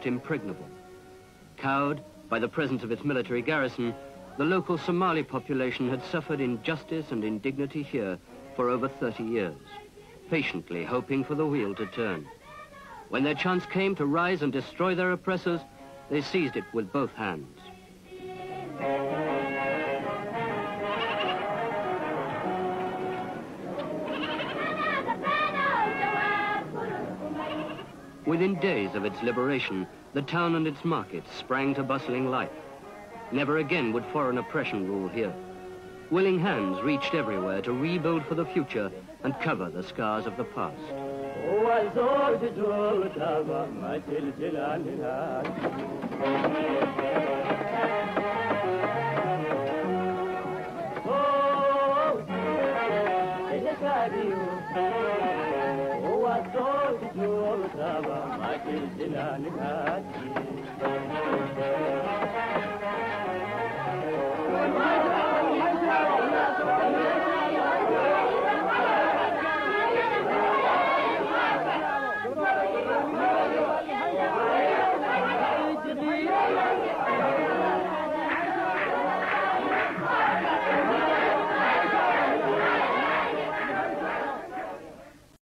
Impregnable. Cowed by the presence of its military garrison, the local Somali population had suffered injustice and indignity here for over 30 years, patiently hoping for the wheel to turn. When their chance came to rise and destroy their oppressors, they seized it with both hands. Within days of its liberation, the town and its markets sprang to bustling life. Never again would foreign oppression rule here. Willing hands reached everywhere to rebuild for the future and cover the scars of the past.